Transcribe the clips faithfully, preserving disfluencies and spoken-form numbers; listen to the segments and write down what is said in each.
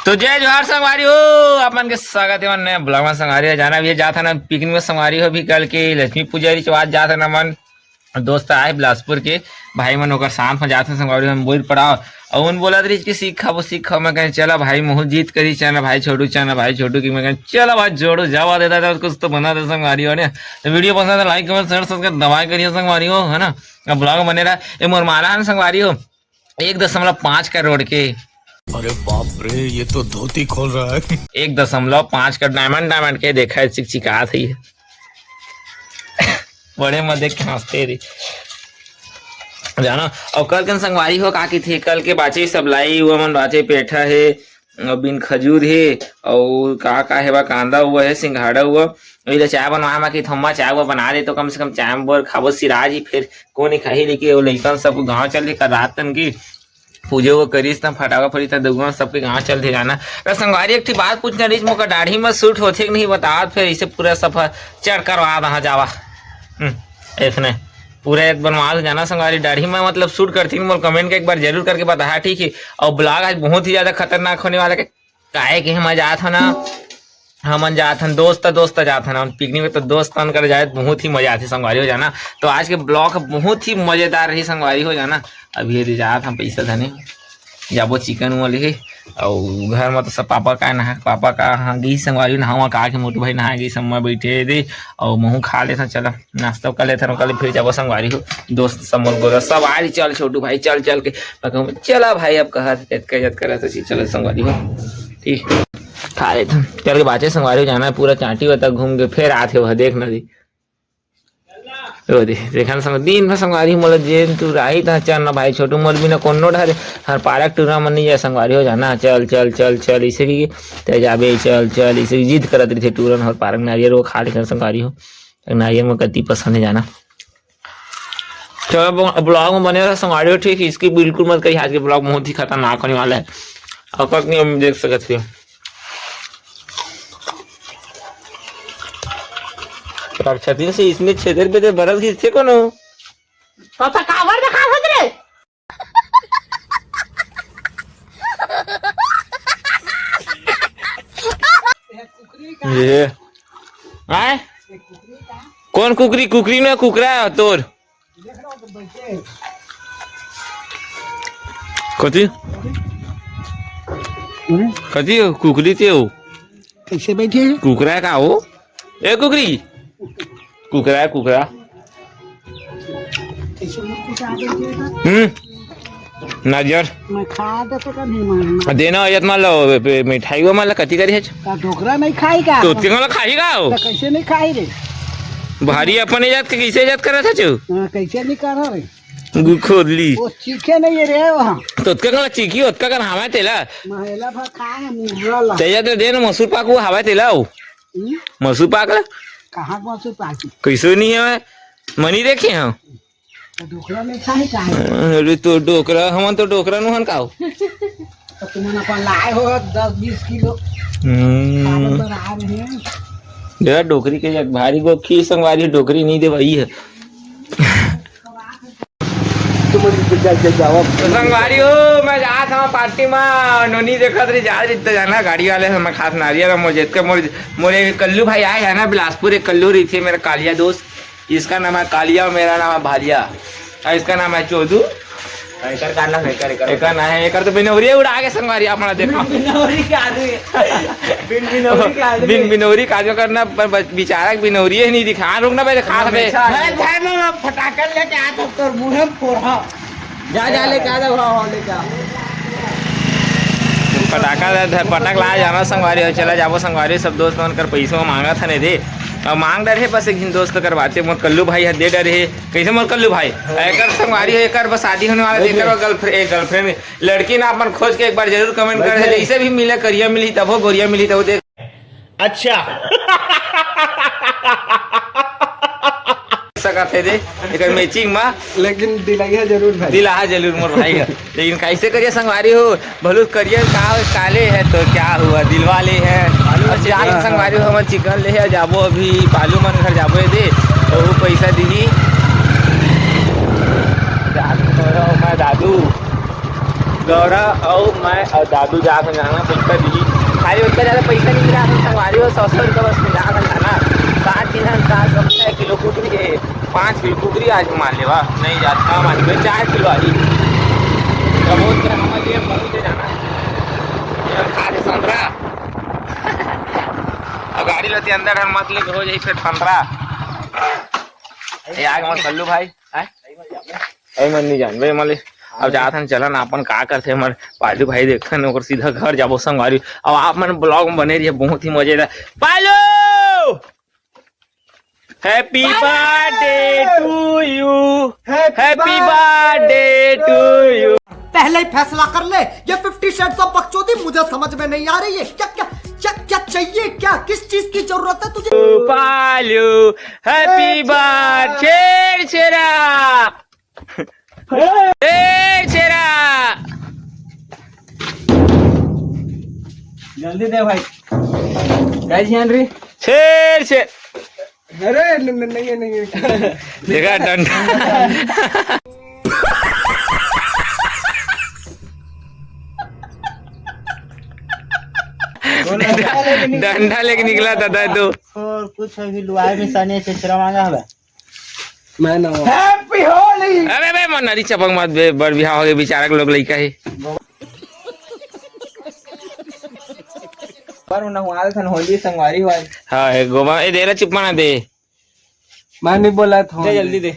तो जय जोहार संगवारी हो, आप मन के स्वागत हे हमर नया vlog में। संगवारी हो, जाना भी हे, जात हन picnic में संगवारी हो, अभी कल के लक्ष्मी पूजा रिचवात जात हन हमन। दोस्त आए बिलासपुर के, भाई मन ओकर साथ में जात हन संगवारी हो, हम बोल पड़ाव। अउ उन बोलत रहिस कि सीख खाबो, सीख खाबो। मैं कहें, "चला भाई, महूं जिद करिस, चल ना भाई छोटू, चल ना भाई छोटू।" कि मैं कहें, "चला भाई छोटू, जावा दे दादा, कुछ तो बना दे संगवारी हो ने।" तो video पसंद आए तो like, comment, share, subscribe दबाए करिए संगवारी हो, है ना। अब vlog बने रहा। ए मोर माला हन संगवारी हो, एक दशमलव पाँच करोड़ के। अरे बाप रे, ये तो धोती खोल रहा है। एक दशमलव पाँच करोड़ diamond, diamond के देखा है, चिकचिकात है ये। बड़े मजे के हंसते रे। जाना, अउ कल के संगवारी हो का कहिथे, कल के बाचे सब लाई हुआ मन, बाचे पेठा हे, अउ बिन खजूर हे, अउ का का हे बा, कांदा हुआ हे, सिंघाड़ा हुआ। वही ले चाय बनवा मा कि थम्मा चाय वो बना दे, तो कम से कम चाय में बोर खाबो सिराज ही। फिर कोन ही खाही, लेकिन वो लइकन सब गाँव चल दे कर रात तन की पूजे वो करिस त फटाका फरी त दुगुआ सबके गाँव चल दे जाना। त संगवारी एक ठी बात पूछना रहिस, मोका दाढ़ी में shoot होथे कि नहीं बतात, फिर इसे पूरा सफा चढ़ करवा दहा जावा। हम्म, ऐसने पूरा एक बनवा दे जाना संगवारी दाढ़ी में, मतलब shoot करती मोर comment के एक बार जरूर करके बताहा, ठीक है। और vlog आज बहुत ही ज्यादा खतरनाक होने वाला है, काहे कि हम जात हन ना, हमन जात हन दोस्त दोस्त जात हन, हमन picnic में तो दोस्त मन कर जाए बहुत ही मजा आथे संगवारी हो जाना। तो आज के vlog बहुत ही मजेदार रही संगवारी हो जाना। अभी यदि जात हम पैसा धने जाबो chicken वो लेहे, अउ घर में तो सब पापा का नहा, पापा का हाँ गई संगवारी नहावा का के मोटू भाई नहा गई, सब मैं बैठे दे अउ महूं खा लेथन। चला नाश्ता कर लेथन, ओकर ले फिर जाबो संगवारी हो। दोस्त सब मोर गोरा सब आ रही, "चल छोटू भाई चल, चल के।" मैं कहूँ, "चला भाई, अब कहा थे, जतका जत करा तो चलो संगवारी हो।" ठीक, खा लेथन। चल के बाचे संगवारी हो जाना है, पूरा चांटी होता घूम के फिर आथे वह, देख ना दी। ओ दे, देखा ना संग-, दिन भर संगवारी मोला जेन तू राही ता चल ना भाई छोटू, मोर बिना कोनो डहर हर पारक टूरा मन नहीं जाए संगवारी हो जाना। चल, चल, चल, चल, इसे की ते जाबे, चल, चल, इसे की जिद करत रहिथे टूरन हर पारक नारियल वो खा लेथन संगवारी हो। नारियल में कति पसंद है जाना। चलो, ब-, vlog में बने रहो संगवारी हो, ठीक है? इसकी बिल्कुल मत करिए, आज के vlog बहुत ही खतरनाक होने वाला है। अब तक नहीं हम देख सकते थे। राक्षसी से इसमें छेदर बेदर बरस गई थे कोनो? तो, तो काबर दिखा होत रे? ये आए? कौन कुकरी? कुकरी में कुकरा है तोर। कथी? हम्म? कथी हो? कुकरी ते हो? कैसे बैठे हैं? कुकरा का हो? ए कुकरी, कुकरा है, कुकरा। कैसे मुंह फुटा बैठे हैं? हम्म, नजर। मैं खा दे तो कभी मारना। देना हो जत मान लो, पे-, मिठाई वो मान लो, कथी करी है? का डोकरा नहीं खाई का? तो तेरे वाला खाई का हो? तो कैसे नहीं खाई रे? भारी अपन इज्जत के कैसे इज्जत करत है तू? हाँ, कैसे नहीं कर रहा रे? गु खोद ली। वो चीखे नहीं है रे वहाँ। तो ओतका कन चीखी, ओतका कन हवा तेला। महला भर खाए हैं, मुर्रा ला। तेजा तो दे ना, मसूर पाक वो हवा तेला हो। हम्म? मसूर पाक ला। कहाँ के मसूर पाक? कैसे नहीं है? मनी देखे हैं। तो डोकरा नहीं खाए का है? अरे तो डोकरा, हमन तो डोकरा नुहन का हो। तो तुमन अपन लाए हो दस बीस किलो। हम्म। खाने पर आ रहे हैं। यार डोकरी के एक भारी गोखी संगवारी डोकरी नहीं दे भाई है। तो संगवारी हो, मैं जात हूँ पार्टी में, नोनी देखत रही, जात रही तो जाना गाड़ी वाले से मैं खास नारियल मोर जेतके मोर, मोर एक कल्लू भाई आए है ना बिलासपुर, एक कल्लू रही थी मेरा कालिया दोस्त, इसका नाम है कालिया और मेरा नाम है भालिया और इसका नाम है चोदू। एकर का नाम है, एकर, एकर। एकर ना है, एकर तो बिनौरिया उड़ा के संगवारी आप मना देखा। बिनौरी के आदमी। बिन बिनौरी के आदमी। बिन बिनौरी का जो करना, पर बच-, बेचारा के बिनौरिये नहीं दिखा, रुकना पहले खा बे। अरे भाई, मैं फटाका लेके आ तो तोर मुंह में फोड़ा। जा, जा, लेके आ, जा, उड़ा, उड़ा, लेके आ। फटाका दे, धर, पटक ला जाना संगवारी हो, चला जाबो संगवारी, सब दोस्त मन कर पैसो मांगा था नहीं दे। अब मांग डरे बस एक झिन दोस्त कर बाते, मोर कल्लू भाई है, दे डरे। कैसे मोर कल्लू भाई? एकर संगवारी हो, एकर बस शादी होने वाला है, एकर girlfriend, एक girlfriend, लड़की ना अपन खोज के एक बार जरूर comment कर दे, जैसे भी मिले, करिया मिली तब हो, गोरिया मिली तब हो, देख। अच्छा। सकत है दे, एकर matching मा। लेकिन दिलाइया जरूर भाई। दिलाहा जरूर मोर भाई है। लेकिन कैसे करिए संगवारी हो, भलू करियर का काले है तो क्या हुआ, दिलवा ले है। अब जान संगवारी हो, हमर chicken ले है, जाबो अभी बालू मन घर जाबो है दे, तो वो पैसा दीही। जान तो रहो, मैं दादू। गौरा अउ मैं अउ दादू जात हन जाना, पैसा दिही। खाली ओतका जादा पैसा नइ मिला, तो संगवारी हो, सौ सौ रुपया बस मिला हन जाना। सात झिन हन, सात सौ रुपया किलो कुकरी हे, पाँच किलो कुकरी आज मार लेवा, नइ जात का मार लेवा, चार किलो आही। तो बहुत के हमर लिए बहुत दे जाना। ये खा दे संतरा। अब गाड़ी लेते अंदर हर मत ले, हो जाई फिर पंद्रह। ये आगे मत कल्लू भाई, हैं? ए, मन नहीं जानबे, मन ले। अब जात हन, चलन अपन का करथे, हमर पालू भाई देखन, ओकर सीधा घर जाबो संगवारी। अब आप मन vlog में बने रहिए, बहुत ही मजेदार। पालू! Happy birthday to you। Happy birthday to you। पहले ही फैसला कर ले, ये फिफ्टी शेड्स ऑफ बकचोदी मुझे समझ में नहीं आ रही है। क्या, क्या, क्या, क्या चाहिए, क्या, किस चीज की जरूरत है तुझे? पालू, happy birthday, छेरछेरा। ए, छेरा। जल्दी दे भाई। काय ध्यान रे? छेर, छेर। अरे, न-, न-, नहीं है, नहीं है। देखा, डंडा। डंडा लेके निकला था, था तू। और कुछ अभी लुआई में सने छेरछेरा मांगा हवे। मैं ना। Happy Holi। अबे बे, मन नरी चपक मत बे, बड़ बिहाव हो गए, बेचारा के लोग लइका है। पर उन्हें हुआ था होली संगवारी हुआ। हाँ, ए गोबा, ए दे रे, चुप मना दे। मैं नहीं बोला था। दे, जल्दी दे।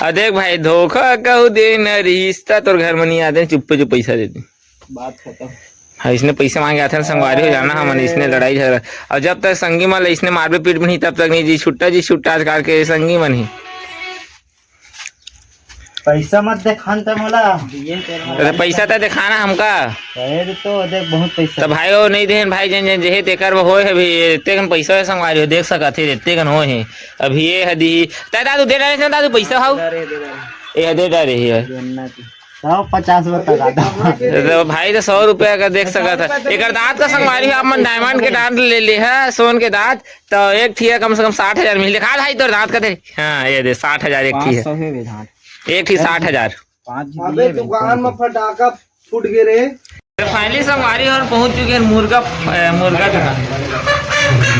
आ देख भाई, धोखा कहू दे न रिश्ता तोर घर में नहीं आते, चुप्पे चुप पैसा दे दे। बात खत्म। हाँ, इसने पैसा मांगे आथे न संगवारी हो जाना हमन, इसने लड़ाई झगड़ा। और जब तक संगी मन ल इसने मारबे पीटबे नहीं, तब तक नहीं जी छुट्टा, जी छुट्टा आजकल के संगी मन ही। पैसा मत देखान त मोला। अरे पैसा त देखाना हमका। अरे तो देख बहुत पैसा। त भाई वो नहीं देहन भाई, जन जन जेहे तेकर बर होए हे भी, एते कन पैसा हे संगवारी हो, देख सकत हे, एते कन होए हे। अभी ये हदी, तै दादू दे डारे ना दादू पैसा हाउ। दे डारे, दे डारे। ए दे डारे ही है। सौ पचास बता दादा। तो भाई तो सौ रुपया का देख सकत है। एकर दांत का संगवारी हो, आप मन डायमंड के दांत ले ले है, सोन के दांत, तो एक ठिया कम से कम साठ हजार मिले। खा भाई तोर दांत का दे। हाँ, ये दे, साठ हजार एक ठिया। पाँच सौ है बे दांत। एक ठी साठ हजार। पाँच जी अबे दिए बे, दुकान में पाँच सौ। फटाका फूट गे रे। तो finally संगवारी हो पहुंच चुके हैं मुर्गा, ए, मुर्गा दुकान।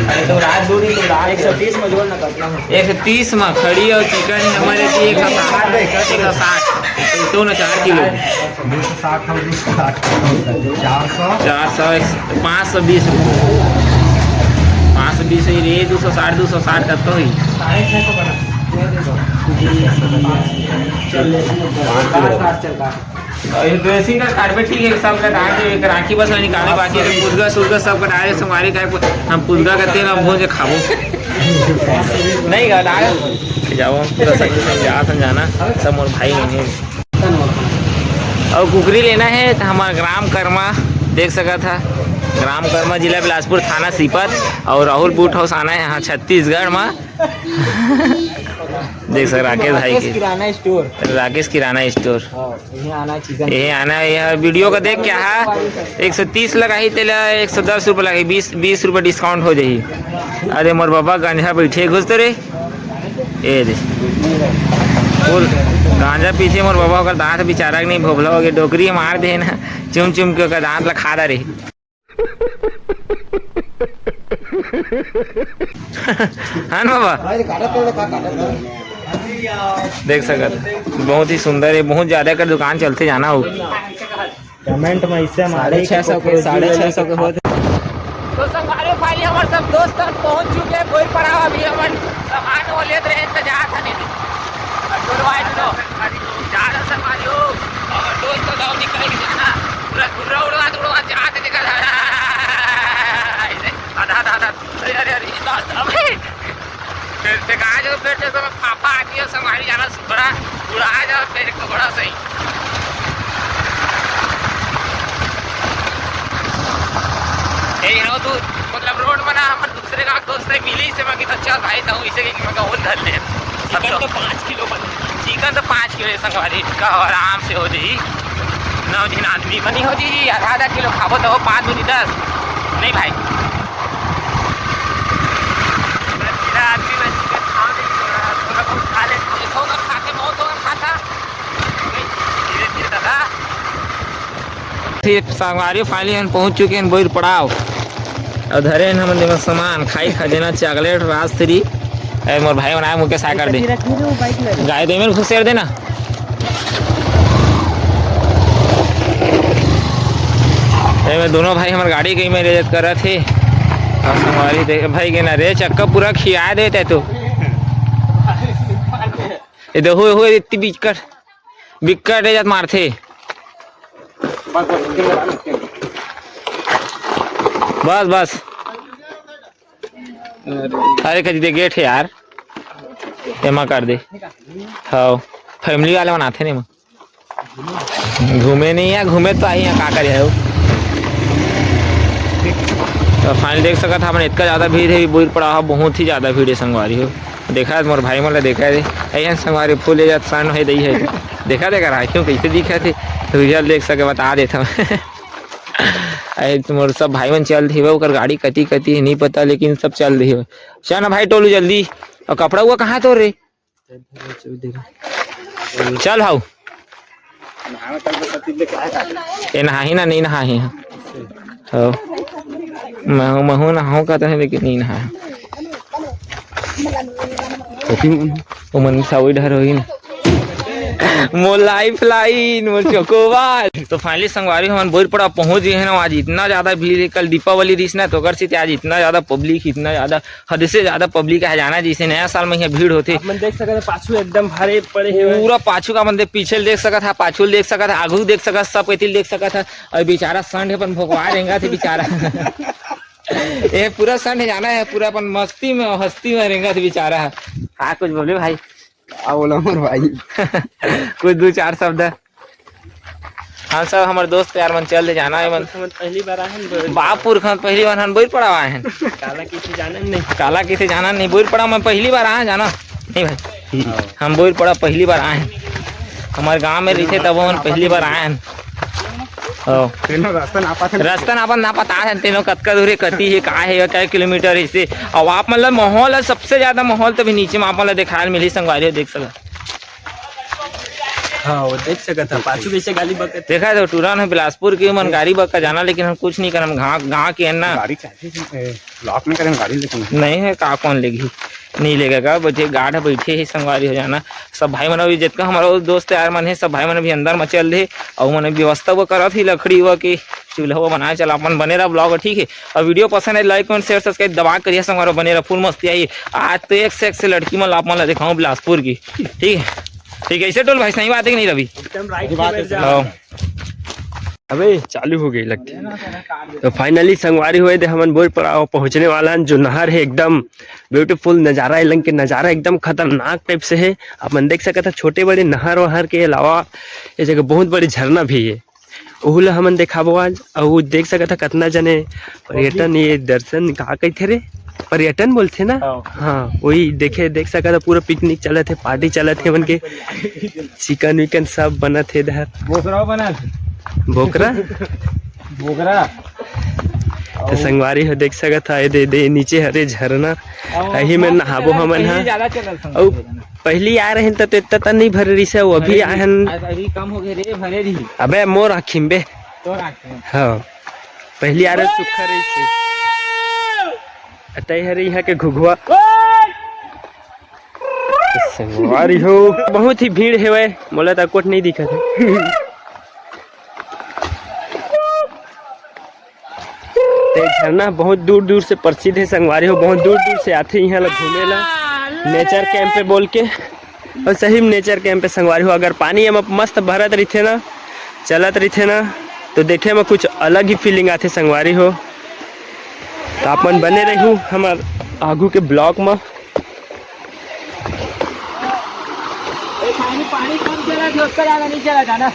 अरे तो रात दूरी तो रात एक सौ तीस में जोड़ ना कितना हो। एक सौ तीस में खड़ी और चिकन है हमारे की एक सौ साठ, एक सौ साठ। तो ना चार किलो। दो सौ साठ हो, दो सौ साठ। चार सौ। चार सौ, एक सौ, पाँच सौ बीस रुपये। पाँच सौ बीस ही रे, दो सौ साठ, दो सौ साठ तक तो ही। साढ़े छः सौ बना। चल, बात कर। और ये dressing का carpet ठीक है, सब कटा के एक राखी बस निकाले, बाकी है पुदगा सुदगा सब कटा रहे, संगवारी टाइप को हम पुदगा का तेल हम भून के खाबो। नहीं गा, डाल। जाओ, पूरा संग संग जात हन जाना, सब मोर भाई मन हे। और कुकरी लेना है तो हमारा ग्राम कर्मा देख सका था, ग्राम कर्मा, जिला बिलासपुर, थाना सीपत, और राहुल बूट हाउस आना है यहाँ छत्तीसगढ़ में। देख सक राकेश भाई राकेश के। किराना स्टोर। राकेश किराना स्टोर। हाँ, यहीं आना है, चिकन। ये आना है, यह वीडियो का देख क्या है, एक सौ तीस लगाही तेला, एक सौ दस रुपये लगाही, बीस, बीस रुपये discount हो जाही। अरे मोर बाबा गंजा बैठे घुस तो रे, ए दे। फुल गांजा पीछे मोर बाबा, ओकर दांत बेचारा के नहीं भोभला हो गया, डोकरी मार दे ना, चुम चुम के ओकर दांत ला खा दा रे। हाँ ना बाबा? देख सकत, बहुत ही सुंदर है, बहुत ज्यादा कर दुकान चलते जाना हो। कमेंट में इससे साढ़े छः सौ के, साढ़े छः सौ के होत। तो संगवारी finally हमर सब दोस्त तक पहुंच चुके हैं कोई पड़ाव। अभी हमन सामान वो लेत रहे तो जात हन नहीं। अब डोरवाए दो। जा रहा संगवारी हो। और दोस्त तो गाँव निकल के जाना। पूरा घुर्रा उड़वा, उड़वा जात निकल। आधा, आधा, आधा। अरे, अरे, अरे, ये तो अभी। फिर से कहा जो, फिर से तो फाफा आदमी है, संगवारी जाना सुधरा, उड़ा जाओ, फिर एक तो बड़ा सही। ए, you know, तू, मतलब, रोड में ना, हमर दूसरे का दोस्त है, मिली से, मैं कितना अच्छा भाई था, इसे कि मैं कहा, वो धर ले। चिकन तो पाँच किलो बन, चिकन तो पाँच किलो है, संगवारी, का आराम से हो जाई। नौ दिन आदमी बनी हो जी, आधा आधा किलो खाबो तो हो, पाँच दूनी दस। नहीं भाई। पूरा सीधा आदमी बन चुके, खाओ नहीं, थोड़ा, थोड़ा बहुत खा ले, थोड़ा खाते, बहुत थोड़ा खाता। संगवारी, finally हम पहुंच चुके हैं बोईर पड़ाव। अउ धरे हन हमन जेमा सामान, खाई खजेना, चॉकलेट, राजश्री। ए, मोर भाई मन आए, मुके साय कर दे। गाय दे में घुसेर देना। ए, मैं दोनों भाई हमर गाड़ी के में रेजत करत हे। अउ संगवारी दे, भाई के ना रे, चक्का पूरा खिया देते तो। ए, देखो, हो इतनी बिकट, बिकट रेजत मारथे। बस, बस। अरे, कति दे गेट हे यार, एमा कर दे। हाँ, family वाले मन आथे नहीं। घूमे नहीं है, घूमे तो आई है, का करे है वो। तो final देख सकत हा, हमन इतना ज्यादा भीड़ है, बोईर पड़ाव, बहुत ही ज्यादा भीड़ है संगवारी हो। देखा है मोर भाई मन ला, देखा है, अइहन संगवारी फूल ले जात सन है दई है। देखा, देखा रहा क्यों, कैसे दिखा थे, तो visual देख सके, बता देता हूँ। अरे, मोर सब भाई मन चल दिहे, ओकर गाड़ी कती कती है, नहीं पता, लेकिन सब चल दिहे। चल ना भाई टोलू, जल्दी। और कपड़ा हुआ कहाँ तो रे? चल भाऊ। ए नहाही ना, नहीं नहाही। हो। महू, महू नहाहूँ कहत हे, लेकिन नहीं नहाहूँ। ओमन सावई डहर होही ना। मोर lifeline, मोर चोकोबार। तो finally संगवारी, हमन बोईर पड़ाव पहुंच गए हैं ना। आज इतना ज्यादा भीड़ है, कल दीपावली रिहिस ना, तो ओकर सेती आज इतना ज्यादा public, इतना ज्यादा, हद से ज्यादा public है। जाना जैसे नया साल में यहाँ भीड़ होथे। आप मन देख सकत हे, पाछू एकदम भरे पड़े हे। पूरा पाछू का मन देख, पीछे देख सकत हा, पाछू देख सकत हा, आगू देख सकत हा, सब कती देख सकत हा। अउ बेचारा संड हे, अपन भोकवा रेंगत हे बेचारा। ये पूरा संड हे, जाना है, पूरा अपन मस्ती में, हस्ती में रेंगत हे बेचारा। हाँ, कुछ बोले भाई? का बोला मोर भाई? कुछ दू चार शब्द। हम सब हमर दोस्त यार मन चल दे जाना है मन। हम पहली बार आए हैं बोईर। बाप पुरखा पहली बार हम बोईर पड़ाव आए हैं। काला किसे जाना नहीं। काला किसे जाना नहीं, बोईर पड़ाव में पहली बार आए हैं, जाना नहीं भाई। हम बोईर पड़ाव पहली बार आए हैं। हमर गांव में रहिथे तब हमन पहली बार आए हैं। ओ। तेनो रास्ता नापा था। रास्ता नापा, नापा ता है, तेनो कतका दूर है, कती है, का है, कै किलोमीटर है इसे। अब आप मन ला माहौल है, सबसे ज्यादा माहौल तो भी नीचे में आप मन ला देखाय मिलही संगवारी हो, देख सकत। हाँ, वो देख सकत हा, पाछू कैसे गाड़ी बकत। देखा तो टूरा न बिलासपुर के मन गाड़ी बक्का जाना, लेकिन हम कुछ नहीं करन, गाँव, गाँव के है ना। गाड़ी चाहते थे, ए, lock नहीं करें गाड़ी, लेकिन नहीं है का, कौन लेगी? नहीं लेगा का, बचे गार्ड बैठे ही संगवारी हो जाना। सब भाई मन अभी जितना हमारा दोस्त यार मन है, सब भाई मन अभी अंदर में चल दे, और मन व्यवस्था वो करत ही लकड़ी वो के चूल्हा वो बनाए चला अपन बने रहा vlog, ठीक है। और video पसंद है, like, comment, share, subscribe दबा के करिए संगवारी, बने रहा, full मस्ती आई। आज तो एक से एक से लड़की मन ला आप मन ला दिखाऊं बिलासपुर की, ठीक है। ठीक है, इसे टोल भाई, सही बात है कि नहीं रवि? एकदम right बात है। हाँ। अबे चालू हो गई लगती है। तो finally संगवारी हुए थे, हमन बोईर पड़ाव पहुंचने वाला हन। जो नहर है एकदम beautiful नजारा, ए लंग के नजारा एकदम खतरनाक type से है। अपन देख सकत हा छोटे बड़े नहर वहर के अलावा ये जगह बहुत बड़े झरना भी है। ओहू ला हमन देखाबो आज। अउ देख सकत हा कतना जने पर्यटन, ये दर्शन का कहिथे रे, पर्यटन बोलथे ना? हाँ। हाँ, वही देखे, देख सकत हा पूरा picnic चलत हे, party चलत हे मन के, chicken विकन सब बनत हे इधर। बोकरा बनत हे। बोकरा? बोकरा। तो संगवारी हो देख सकत हा, ये दे, दे नीचे हरे झरना, अही में नहाबो हमन हा। अउ पहली आ रहे त तो इतना त नहीं भरे रहिस हे, वो अभी आए हन। अभी कम हो गए रे, भरे रही। अबे मोर आँखी में बे। तोर आँखी में। हाँ, पहली आ रहे सुखा रहिस हे। अतई हरे यहाँ के घुघुआ। संगवारी हो, बहुत ही भीड़ हेवय, मोला त कोट नहीं दिखत हे। ते झरना बहुत दूर दूर से प्रसिद्ध है संगवारी हो, बहुत दूर दूर से आथे यहाँ ला घूमे ला, nature camp पे बोल के। और सही में nature camp पे संगवारी हो, अगर पानी एमा मस्त भरत रहिथे ना, चलत रहिथे ना, तो देखे में कुछ अलग ही feeling आथे संगवारी हो। तो आप मन बने रहू हमर आगू के vlog में। ए, पानी, पानी कम चला, जो उसका ज्यादा नहीं चला जाना।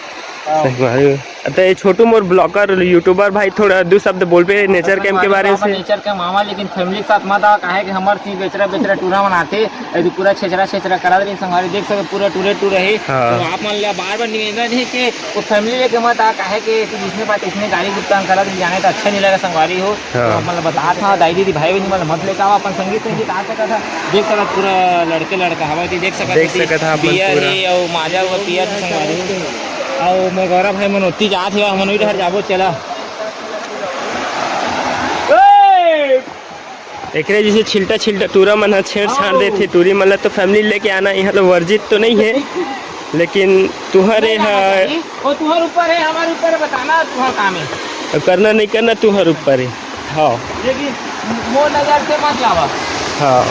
संगवारी हो। अतः ये छोटू मोर vlogger, YouTuber भाई, थोड़ा दू शब्द बोलबे nature camp के बारे में। Nature camp आवा, लेकिन family के साथ मत आवा, काहे कि हमर सी बेचरा, बेचरा टूरा मन आथे, ये तो पूरा छेचरा, छेचरा करा दे संगवारी, देख सके पूरा टूरे, टूरे हे। हाँ। तो आप मन ला बार, बार निवेदन हे कि वो family लेके मत आ, काहे कि तू जिसने बात इसने गाड़ी गुप्ता करा दे, जाने तो अच्छा नहीं लगा संगवारी हो। हाँ। तो मतलब बतात हा, दाई दीदी भाई बहन मन मत लेके आवा, अपन संगी संगी आ सकत हा, देख सकत पूरा लड़के लड़का हवा, देख सकत, देख सकत हा अपन beer पूरा। हे और माजा हुआ beer संगवारी हो। अउ मैं गौरव भाई मन ओती जात हे, हमन उही डहर जाबो, चला। एकरे जैसे छिलटा छिलटा टूरा मन ह छेड़ छाड़ देथे। टूरी मन ला तो फैमिली लेके आना, यहाँ तो वर्जित तो नहीं है, लेकिन तुहर ये है। वो तुहर ऊपर है, हमारे ऊपर है, बताना तुहर काम है। अब करना नहीं करना तुहर ऊपर है। हाँ। लेकिन मोर नजर से मत लावा। हाँ।